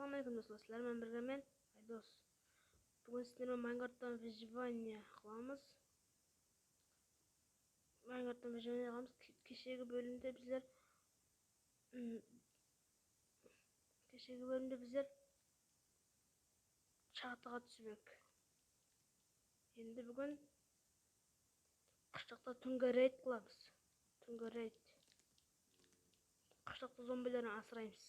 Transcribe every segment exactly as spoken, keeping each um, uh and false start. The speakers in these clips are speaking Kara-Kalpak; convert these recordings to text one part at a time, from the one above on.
Assalamu aleykum, doslar. Sizler menen birge men, Aydos. Búgin sizler menen Minecrafttan выживание qılamız. Minecrafttan выживание qılamız. Ke-, keshegi bólimde bizler, mm, keshegi bólimde bizler shaxtaǵa túsip edik. Endi búgin qırshtaqta túngi reyd qılamız. Túngi reyd. Qırshtaqtı zombilerden asıraymız.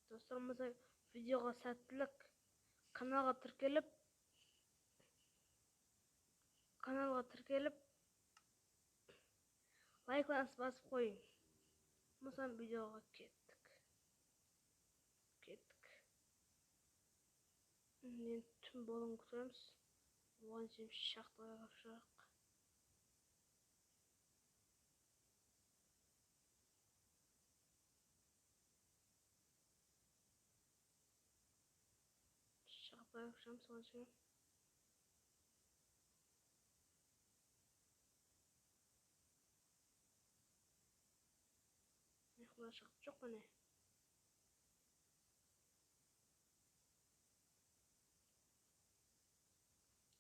Doslar, bolmasa videoǵa sáttilik, kanalǵa tirkelip, kanalǵa tirkelip, layklarıńızdı basıp qoyıń. Bolmasa videoǵa kettik. Kettik. Endi tún bolıwın kútemiz. Oǵan shekem shaxtaǵa kirip shıǵaq. Shaxtaǵa kirip shıǵamız oǵan shekem. Mine, quda shaxta joq, mine.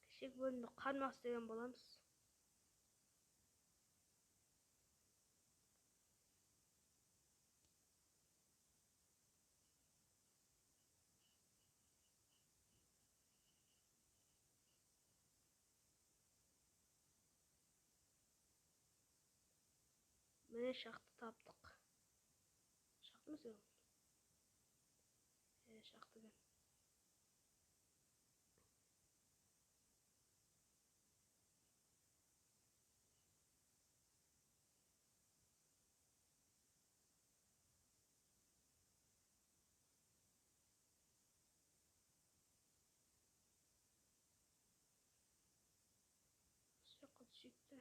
Keshegi bólimde qarmaq islegen bolamız. Mine, shaxta taptıq. Shaxta emes ol. E, shaxta eken. Все, qız jekti.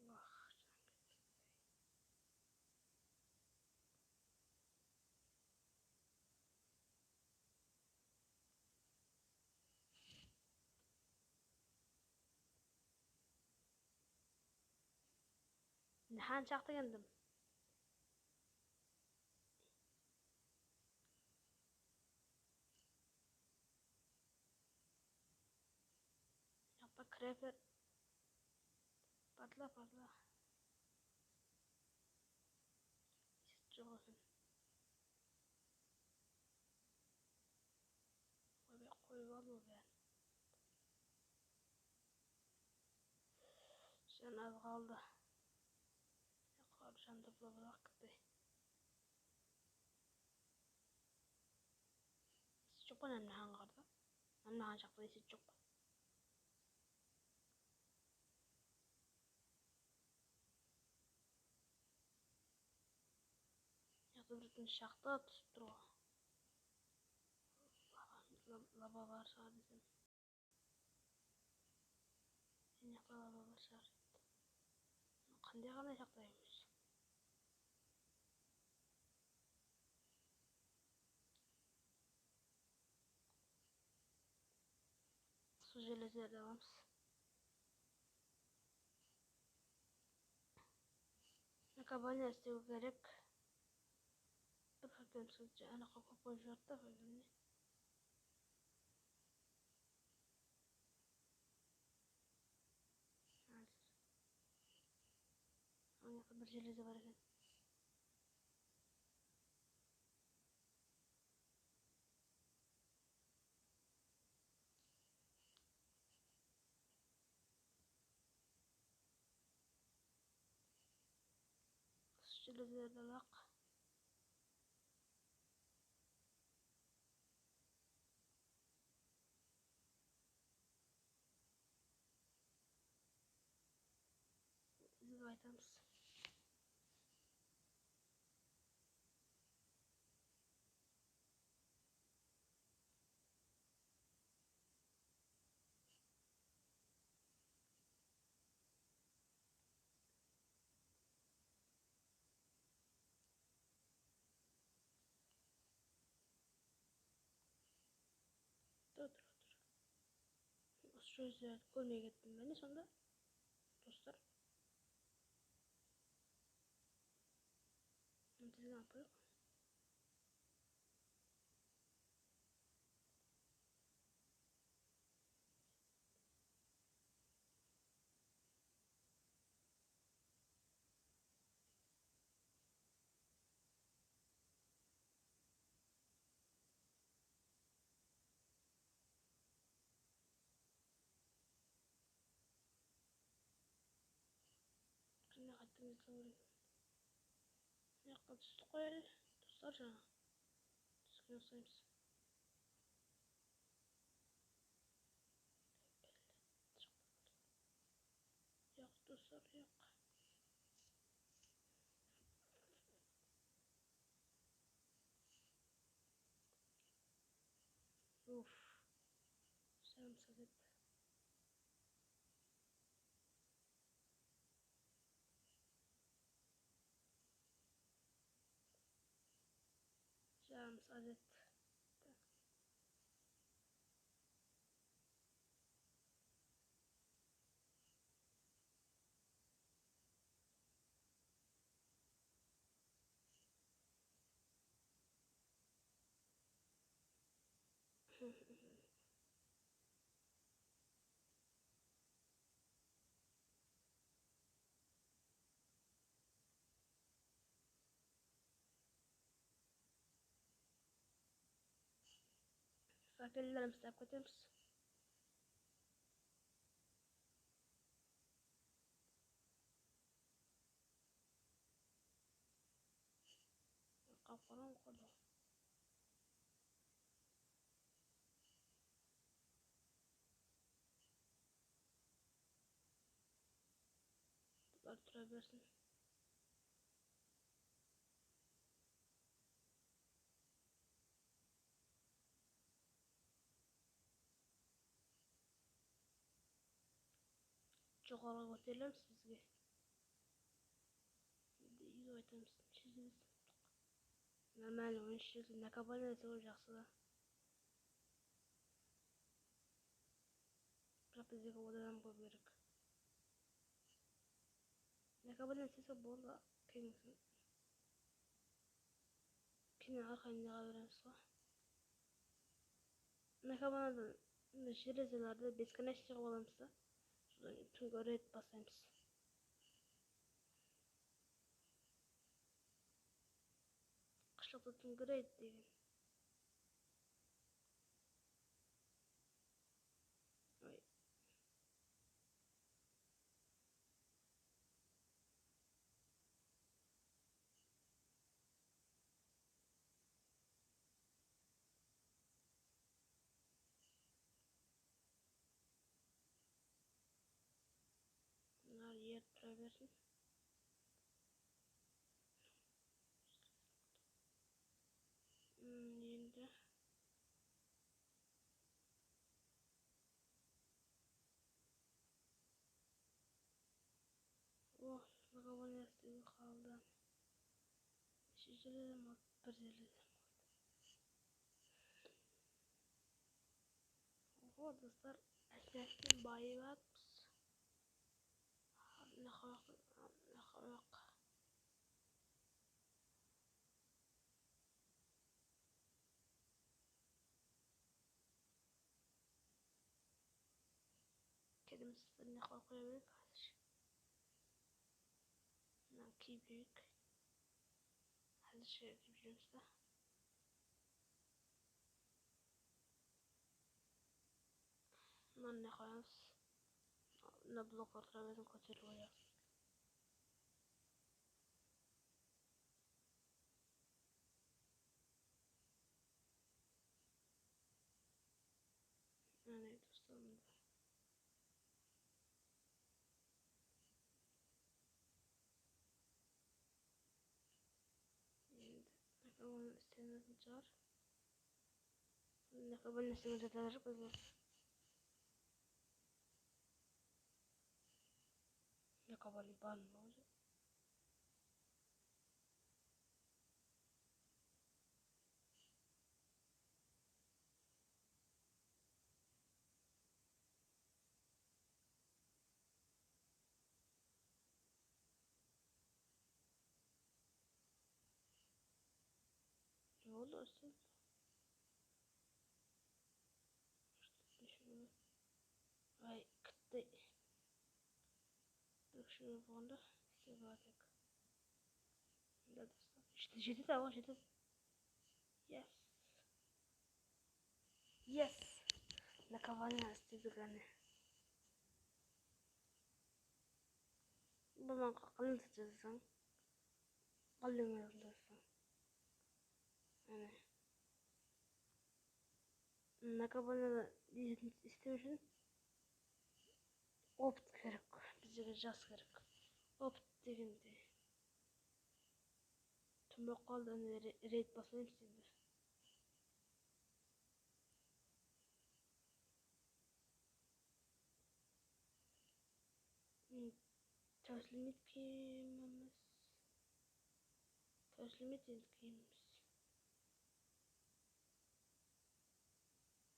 Wah, jan ketdi. Hán shaqtı keldim. Jaqta kreper. Patla, patla. Joq eken. Qoyıp al bárin. Jan az qaldı. Qaldı jan da bula-bula ketpey. Esit joq pa mına hangarda? Mına hangarda esit joq pa? Jaqta bir kún shaqta túsip tur ǵoy. Lava, lava bar shıǵar desem. Mına jaqta lava bar shıǵar. Qanday ǵana jaqtaymız? Usı jelezlerdi alamız. Nakopanya islew kerek. Bir fabrikamiz ana kóp qoyıp jiberdikten fabrikani. Házir. Mına jaqta bir jeleza bar eken. Usı jelezlerdi alaq. Bizge aytamız. Tur, tur, tur. Usı sózlerdi kórmey kettim men de sonda, doslar. Ne yapayıq? Qanday qaytadan jasaw kerek? Mına jaqqa tústip qoyayıq, doslar, jańa. Túsken uqsaymız. Yoq, doslar, yoq. Uf. Jánimiz azaydı. Jánimiz azaydı. Fakellerimiz tap ketemiz. Qapqaran qurdı. Bular tura bersin. Joqarıǵa kóterilemiz bizge. Endi úyge qaytamız. Neshede biz taptıq? Normalno, on úsh jerde nakopalniya dese jaqsı da. Biraq bizlerge odan hám kóp kerek. Nakopalniya dese boldı, keyin keyin arqayın jaǵa beremiz ǵoy. Nakopalniyadan mına jerezalardı бесконечный qılıp alamız da. Sodan keyin túngi reyd baslaymız. Qıshlaqta túngi reyd degen. Oy. Mınalar erip tura bersin. Hmm, endi. Oh, nakopalniya qaldı. Neshe jerlerden boldı? Bir jerlerden boldı. Oho, dostlar, áste-áste bayıp atırmız. Mına qoyaq, mına qoyaq. Kedimiz birine qoyıp qoya bereyik házir. Mına kiyip júreyik. Házirshe kiyip júremiz da. Mına ne qoyamız? Mına bloklar tura bersin, kóterilip qoyamız. Áne, dostlar, mında. Endi onı istemedim, shıǵar. Mına kabinetine jatırıp bizler. Mına kabinet bar ma ózi? Boldı, sen. Ay, kitti. Bir kishigene bolǵanda islep alatık. Mında da uslap. Ishte jetedi, awa, jetedi. Yes. Yes. Nakovальня istedik, áne. Bul maǵan qılın isteseń. Qılın isteseń. Áne. Nakovальня istew ushın opıt kerek. Bizlerge jas kerek. Opıt degende. Tumbaq qaldı, áne, re-, reyd baslaymız endi. Hmm, táslim etkenbiz. Táslim etkenbiz.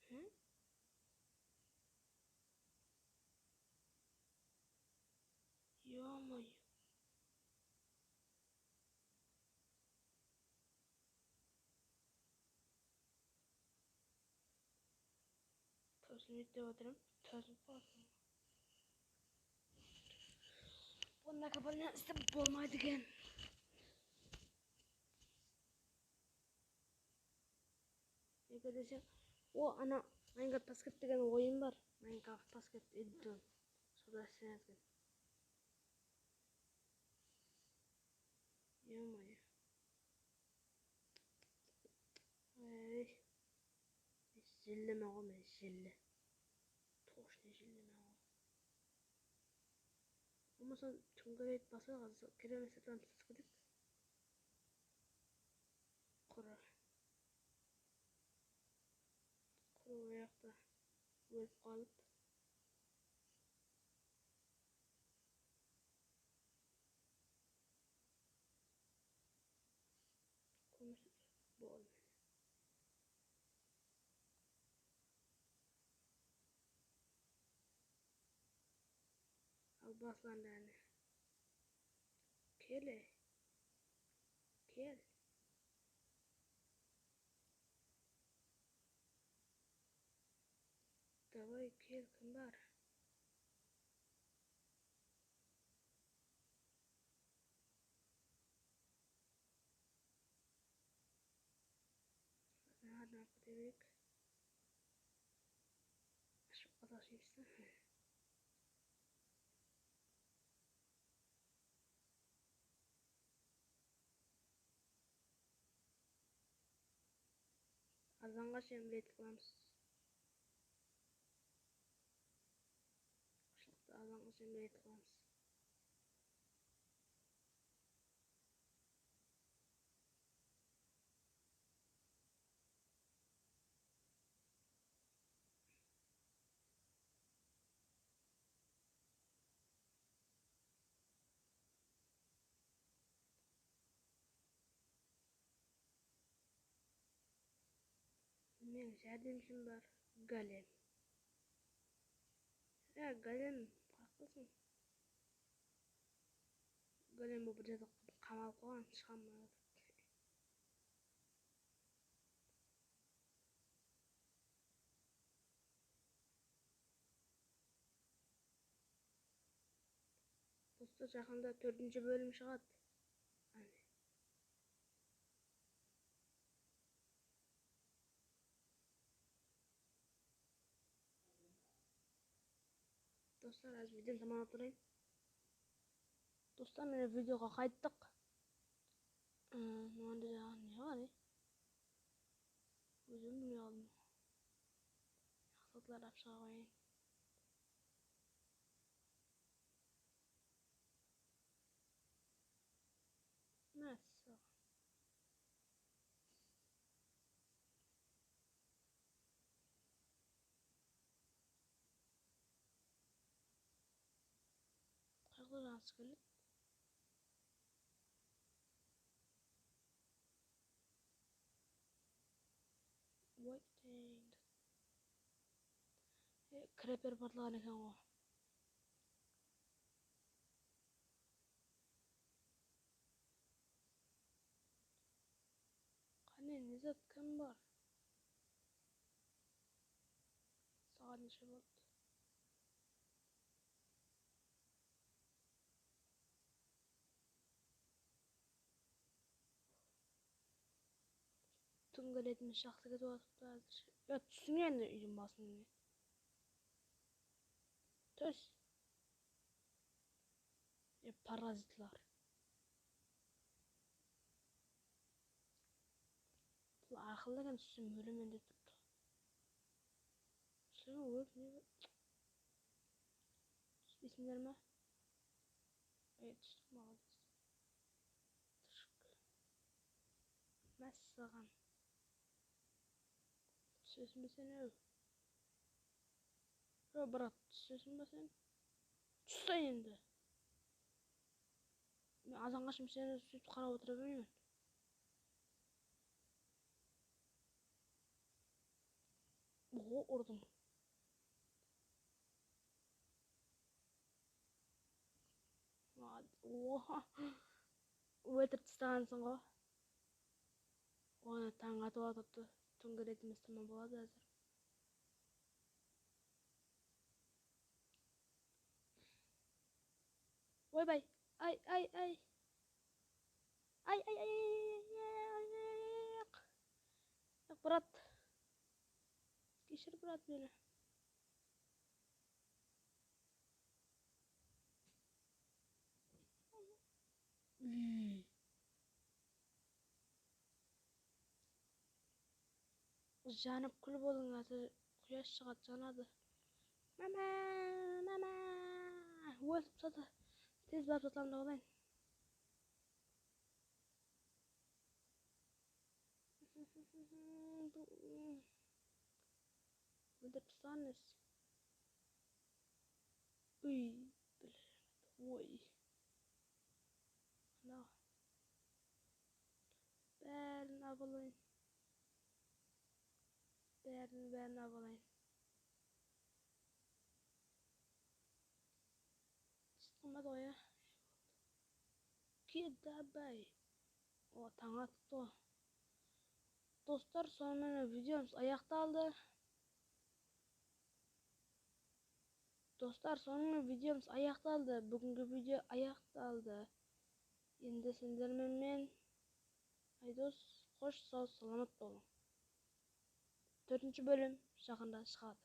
Hı? Ё-моё. Táslim et dep atırım. Táslim et. Bunda nakovальня islep bolmaydı eken. Nege dese, o, ana, Minecraft Basket degen oyın bar. Minecraft Basket editor. Sonda islengen. Ё-моё. Ey. Jelleme ǵo, men jelle. Toshno jelleme ǵo. Bolmasa túngi reyd baslayıq, kiremiz, satamız, satıp ketik. Qurı. Qurı oyaqta ólip qalıp. Kúmis bol. Al, baslandı áne. Kel, ey. Kel. Davay, kel, kim bar? Hadi, kúteyik. Ashıp qala shıńshısı. Azanǵa shekem reyd qılamız. Qıshlıqtı azanǵa shekem reyd qılamız. Meniń járdemshim bar, Golem. Ya, Golem, haqlısıń. Golem bul bir jerde qamalıp qalǵan, shıǵa almay atır. Dostlar, jaqında tórtinshi bólim shıǵadı. Áne. Dostlar, az videonı tamamlap turayın. Dostlar, mine videoǵa qayttıq. Ee, mında jaǵı ne bar, e? Ózim bilmey qaldım. Maqsatlar apshaǵa qoyayın. Mássaǵan. Qayaqta jańası keledi? Waiting. E, kreper patlaǵan eken ǵo. Qáne, Izet, kim bar? Saat neshe boldı? Túngi retimiz jaqsı ketip atırıptı házir. Ya, túsiń endi úydiń basınan. Tús. E, parazitler. Bul aqıllı eken, tússem ólemen dep turıptı. Túsem ólip ne? Túspeysińler ma? E, tústik, молодец. Tishik. Mássaǵan. Túseseń be sen, óy? Yo, brat, túseseń be sen? Tús endi. Men azanǵa shekem seni sóytip qarap otıra bermeymen. Oho, urdım. Oha. Óltirip tastaǵansıń ǵo. Onı tań atıp atırıptı. Túngi retimiz tamam boladı házir. Oybay. Ay, ay, ay. Ay, ay, ay, ay, ay, ay, ay, ay, ay. Yoq, brat. Keshir, brat, meni. Janıp kúl bolıń, házir quyash shıǵadı, janadı. Mama, mama, ólip tasladı. Tez barıp tasladım da bolayın. Óltirip taslańız. Úy, oy. Ana. Bárin alıp alayın. Bárin, bárin alıp alayın. Sıqılmadı ǵoy, ya. Ke, dabay. O, tań atıptı ǵo. Dostlar, sonıń menen videomız ayaqtaldı. Dostlar, sonıń menen videomız ayaqtaldı. Búgingi video ayaqtaldı. Endi sizler menen men, Aydos, xosh, saw, salamat bolıń. Tórtinshi bólim jaqında shıǵadı.